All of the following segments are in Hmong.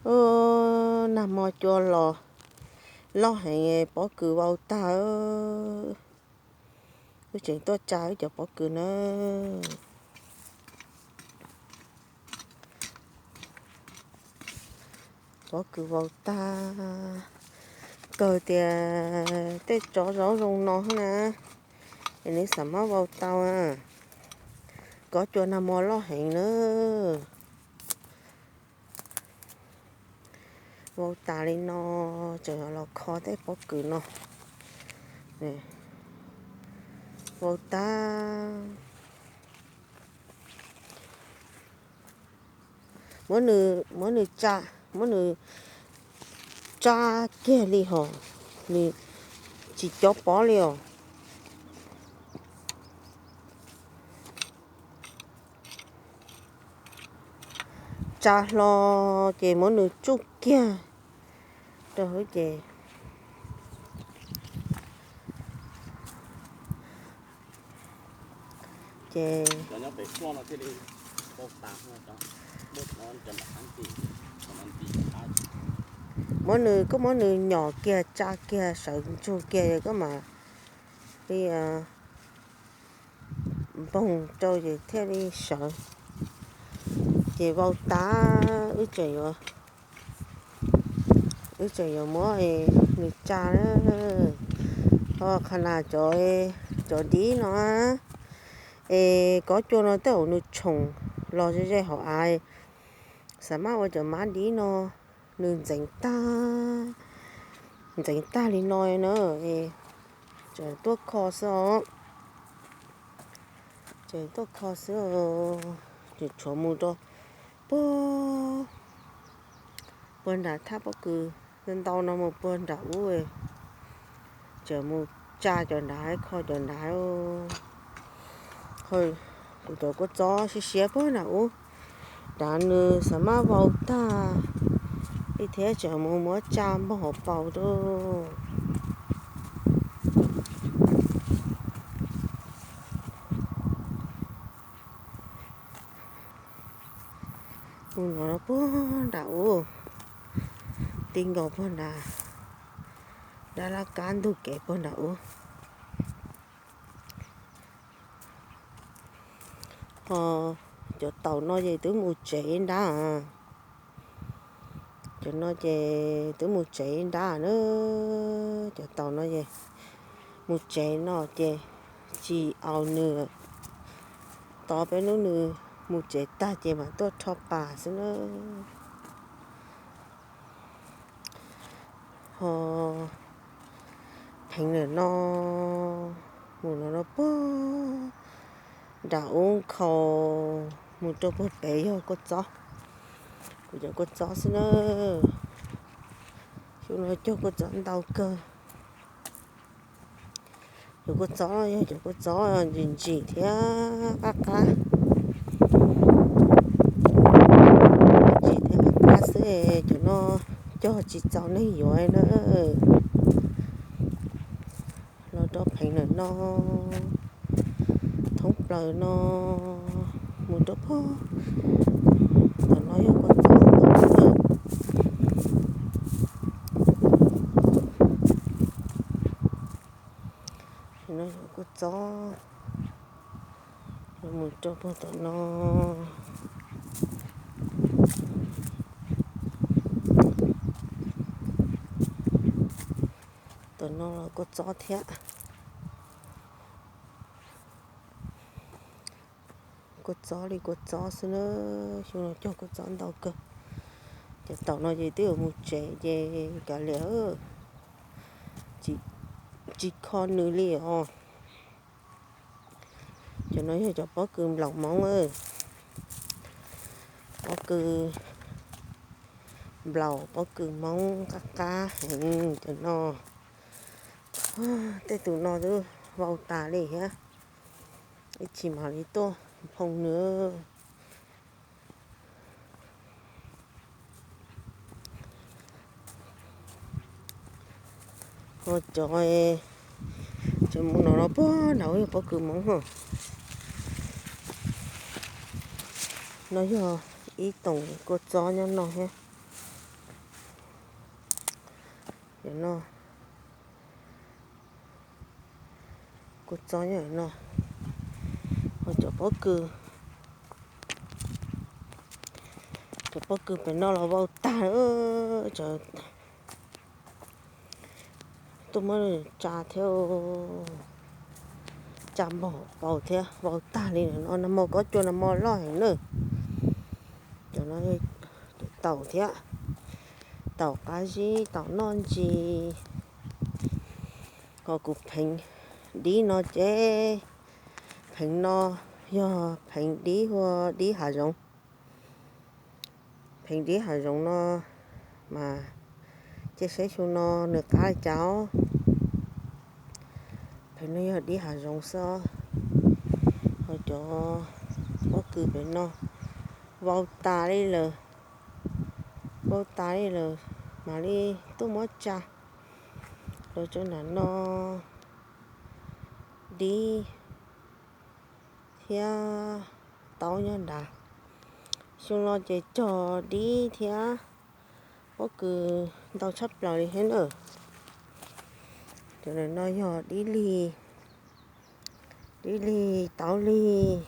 Ub, nag hmo cua los loj heev, pob kws vau tag. Wb tseem tuaj tsa wb cov pob kws na. Pob kws vau tag, kawg tias tej tsov zov zoo no na, es nws xam mab vau tau. Kob cua nag hmo loj heev na. Vau tas li no, tseem los kho tej pob kws no. Vau tas. Muab nws, muab nws tsa, muab nws tsa kiag li hos, nws tsis cov pob li os. Tsa hlo ces muab nws tsuj kiag rau hauv ces, ces muab nws, koj muab nws nyom kiag, tsa kiag, sawv ntsug kiag koj mam li npoog rau ces thiaj li sawv. Ces vau tas, wb tseem yuav, wb tseem yuav muab nws tsa na. Ho qhov nas cov, cov dib no, es kob cua no tej zaum nws tshoom los ze ze hauv av, xam mab ua cov mab dib no nws ntxeev tag, ntxeev tag li no na, es tseem tuaj kho xwb os. Tseem tuaj kho xwb, tseem tshuav mus rau puag, puag nram thaj pob kws ntau no mus puag nram ub, tseem mus tsa cov nrad, kho cov nrad. Kuv cov kua txob siab siab puag nram ub, nrad nws xam mab vau tag li thiab, tseem mus muab tsa npog hauv paus rau. Mus no puag nram ub, ti nkaus puag nrad, dab laj kab ntug kev puag nram ub. Ho cov taum no ces twb mus tsev nrab. Cov no ces twb mus tsev nrab na. Cov taum no ces mus tsev no ces tsis aus nws, tos peb hnub nws mus tsev tag ces mam tuaj rho pas xwb na. Ho pheev ntawm no, mus no no puag nram ub nkhaus mus rau puag pem yog kua txob. Kuv cov kua txob xwb na. Xyoo no cog kua txob ntau kawg. Cov kua txob no yog cov kua txob ntsim ntsim thiab qab qab, ntsim thiab qab qab xwb, cov no cog tsis txaus neeg yuav na. Los rau pheev lawm no, thoob plaws no, mus rau puag tom no yog kua txob. No yog kua txob, mus rau puag tom no. Tom no los kua txob thiab. Kua txob li kua txob xwb na, xyoo no cog kua txob ntau kawg. Cov taum no ces twb yuav mus tsev ces kav liam, tsis kho nws li os. Cov no yog cov pob kws nplaum Hmoob, pob kws nplaum, pob kws Hmoob qab qab heev cov no. Tej tus no twb vau tas li thiab, ib tsis mam li tuaj nphoo nws. Ho cov, cov mus no no puag nram ub yog pob kws Hmoob ho. No yog ib toom kua txob nyob no thiab. Cov no kuv txo nyob no, ho cov pob kws, cov pob kws pem no los vau tag, tuaj muab tsa thiab, tsa npog paus thiab vau tag li no. Nag hmo kob cua nag hmo loj heev na. Cov no cov taum thiab, taum qab zib taum noj ntsis. Ho kuv pheev dib no ces, pheev no yog pheev dib hu ua dib hav zoov. Pheev dib hav zoov no mas cia saib xyoo no nws qab li cas os. Pheev no yog dib hav zoov xwb os. Ho cov pob kws pem no vau tas li lawm, vau tas li lawm mam li tuaj muab tsa los rau nram no. Dib thiab taub nyob nrad. Xyoo no ces cog dib thiab pob kws ntau tshaj plaws li thiab na. Cov no yog dib lig, dib lig taub lig,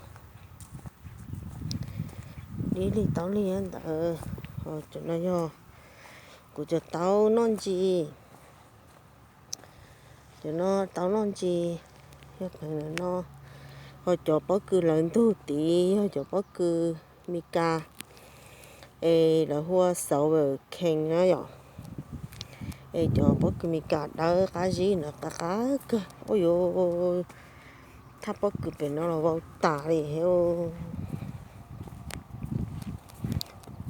dib lig taub lig ntawd. Cov no yog kuv cov taub noj ntsis. Cov no taub noj ntsis, yog pheev no. Ho cov pob kws lawv ntug tid yog cov pob kws Mes Kas, es lawv hu ua sour cane na yom. Es cov pob kws Mes Kas dawb qab zib no qab qab kawg. Ua yuav thaj pob kws pem no los vau tas li thiab.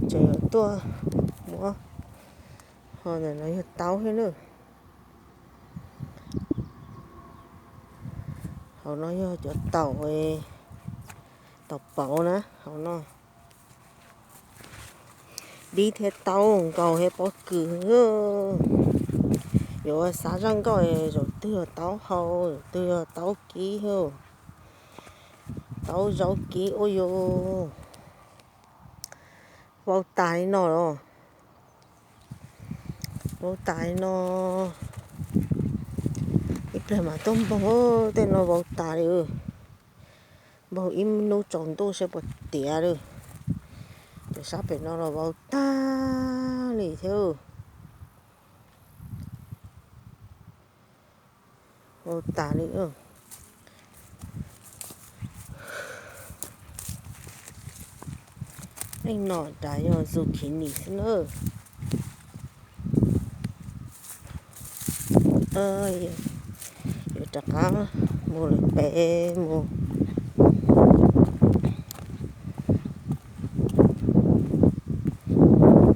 Tseem yuav tuaj muab. Ho ntawm no yog taub thiab na. Hauv no yog cov taum, taum pauv na hauv no. Dib thiab taub nkaus thiab pob kws. Yuav xav zaj nkauj, zaum twg yog taub hau, zaum twg yog taub kib, taub zaub kib ua yuav vau tas li no los. Vau tas li no, ib pliag mas tuaj npog tej no vau tas li. Npog ib hnub tsaus ntuj saib puas tiav li. Cov sab pem no los vau tag li thiab. Vau tas li. Leej no tas yog zucchini xwb na. Yuav rov qab mus lawm pem mus,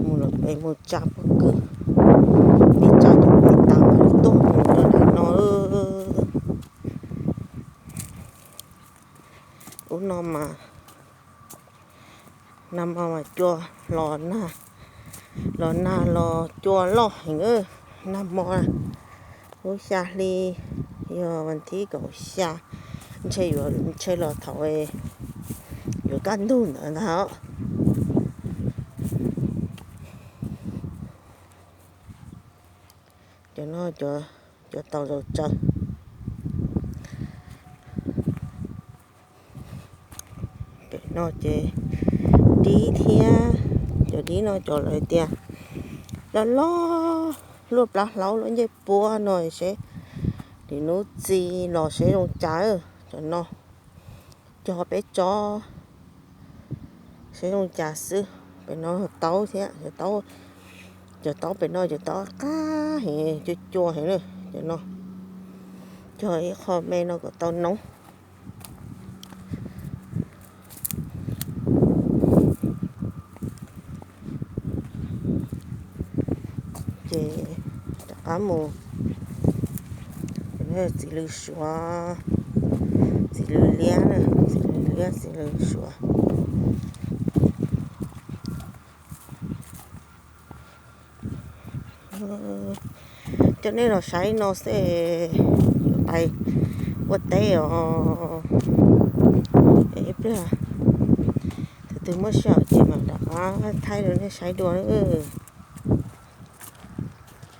mus lawm pem mus tsa pob kws, ib tsa cov pem tas mas tuaj mus rau ntawm no. Ub no mas nag hmo mas cua los nag, los nag los cua loj heev. Nag hmo lub xya hli yog vas thib kaum xya, ntshe yuav ntshe los thaum yuav kaj ntug ntawd ntag. Cov no cov taum zau tsaws. Pem no ces dib thiab, cov dib no cov lawv tias loj loj, luaj plab hlaub luaj ncej puab no seb, lwm hnub txi los seb zoo cas. Cov no cog peb tso seb zoo cas xwb. Pem no taub thiab, cov taub pem no cov taub qab heev, cua cua heev na. Cov no cog ib qho me no kom tau noob. Ces rov qab mus, txiv lws suav, txiv lws liab, txiv lws liab txiv lws suav. Coj nej los saib no xwb, yuav pais ua teb os. Ib pliag tus twg muaj sij hawm ces mam rov qab thaij rau nej saib dua nawb.